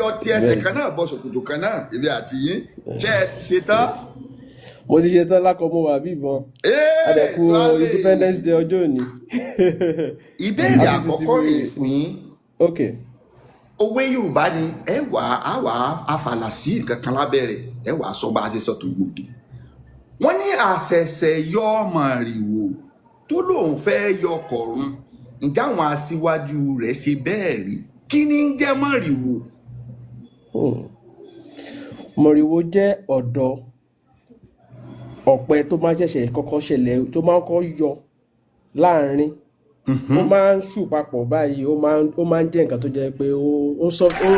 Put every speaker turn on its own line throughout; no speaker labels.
Àjọ tí ẹsẹ̀
Bẹ́ẹ̀ni.
kan náà bọ ṣòkòtò kan náà, èmi àti yín. Ṣé ẹ ti ṣe tán?
Yes. Mo ti ṣe tán lákọ̀ọ́ mo wà bí ìbọn.
Ee,
Adẹ̀kú
Tuale.
Independence Day ọjọ́ òní.
Ìbéèrè
Happy
àkọ́kọ́ rèé
63.
fún yín.
Ok.
Òwe Yorùbá ni ẹ wà á wà á fàlà sí nǹkan kan lábẹ́ rẹ̀, ẹ wà á sọ bá a ṣe sọ tó gbòde. Wọ́n ní àṣẹ̀ṣẹ̀ yọ mọ̀rìwò tó lóun fẹ́ yọ kọ̀run. Ǹjẹ́ àwọn aṣíwájú rẹ̀ ṣe bẹ́ẹ̀ rí? Kí ni ń jẹ́ mọ̀rìwò?
Mọ̀rìwò jẹ́ ọ̀dọ́ ọ̀pẹ tó máa ń ṣẹ̀ṣẹ̀ kọ́kọ́ ṣẹlẹ̀, tó máa ń kọ́ yọ láàrin. Ó máa ń ṣù papọ̀ báyìí, ó máa ń jẹ́ nǹkan tó jẹ́ pé ó sọ ó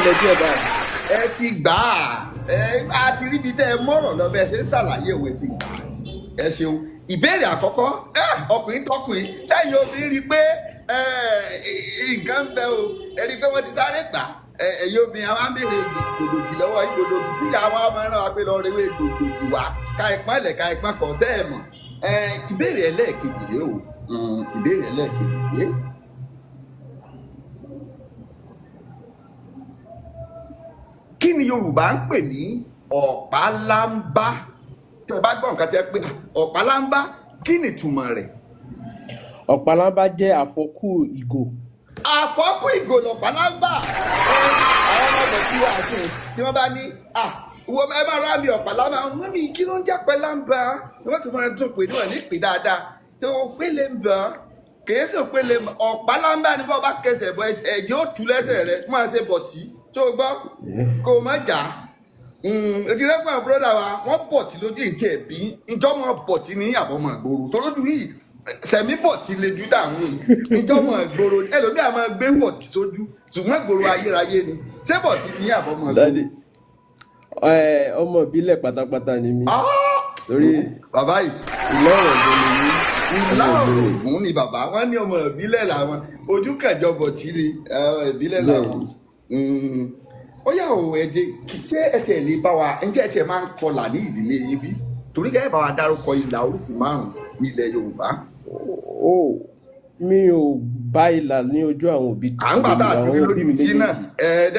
lẹ díẹ̀ báyìí.
Ẹ ti gbà á, ẹ á ti ríbi tẹ́ ẹ mọ̀rọ̀ lọ bẹ́ẹ̀ ṣe ń ṣàlàyé òwe ti gbà á. Ẹ ṣeun. Ìbéèrè àkọ́kọ́, ọkùnrin tọkùnrin, sẹ́yìn obìnrin rí i pé nǹkan ń bẹ o, ẹ rí i pé wọ́n ti sáré gbà á. Ẹ̀yin obìnrin àwọn á béèrè gbòdògì lọ́wọ́ yín, gbòdògì tí ìyá wa máa ń rán wa pé lọ rewé gbòdògì wá, ká ìpọ́n lẹ̀ ká ìpọ́n kọ̀ tẹ́ ẹ̀ mọ̀. Ìbéèrè ẹlẹ́ẹ̀kejì rèé o. Ìbéèrè ẹlẹ́ẹ̀kejì rèé. Kí ni Yorùbá ń pè ní ọ̀pálámbá? Tẹ́ ẹ bá gbọ́ nǹkan tí ẹ pé ọ̀pálámbá, kí ni ìtumọ̀ rẹ̀?
Ọ̀pálámbá jẹ́ àfọ́kù ìgò.
Àfọ́kù ìgò lọ̀pálámbá. Àwọn ọmọ tí wàá sùn tí wọ́n bá ní à wo ẹ máa rá mi ọ̀pálámbá, wọ́n ní kí ló ń jẹ́ pẹ́lámbá? Wọ́n ti máa tún pè ní wọ́n ní pè dáadáa. Tó o pélé ń bọ̀, kìí sì pélé ń bọ̀. Ọ̀pálámbá ni bọ́ bá kẹsẹ̀ bọ ẹsẹ̀, ẹ̀jẹ̀ ó tú lẹ́sẹ̀ rẹ̀, máa ṣe bọ̀tí. Tó o gbọ́, kó o má jà á. Ti rẹ́pọ̀ búrọ́dà wa, wọ́n bọ̀tí lójú ìtì ẹ̀bí, ìjọ mọ̀ bọ̀tí ní àbọ̀mọ̀ ìgboro. Torí ojú yìí, sẹ̀mí bọ̀tí le ju dàrú yìí. Ìjọ mọ̀ ìgboro, ẹlòmíà máa gbé bọ̀tí sójú, ṣùgbọ́n ìgboro ayérayé ni. Ṣé bọ̀tí ní àbọ̀mọ̀ ìgboro?
Dádì, ọmọ ìbílẹ̀ pátápátá ni mí. Torí
Bàbá yìí.
Ìlà Ọ̀ràngún ni mí.
Ìlà
Ọmọ ìgboro.
Ọ̀ràngún ni bàbá, wọ́n ní ọmọ ìbílẹ̀ làwọn. Ojú kẹjọ bọ̀tí ni ìbílẹ̀ làwọn. Ó yà ó, ẹ jẹ́ ṣé ẹ tiẹ̀ lè bá wa, ǹjẹ́ ẹ tiẹ̀ máa ń kọlà ní ìdílé yín bí? Torí kẹ́ ẹ bá wa dárúkọ ìlà oríṣi márùn-ún nílẹ̀ Yorùbá.
Ó mi ò bá ìlà ní ojú àwọn òbí
À ń gbà tá
tèmi,
àti
àwọn
rí
òbí
lójú
mi
tí náà.
méjèèjì.
Ẹ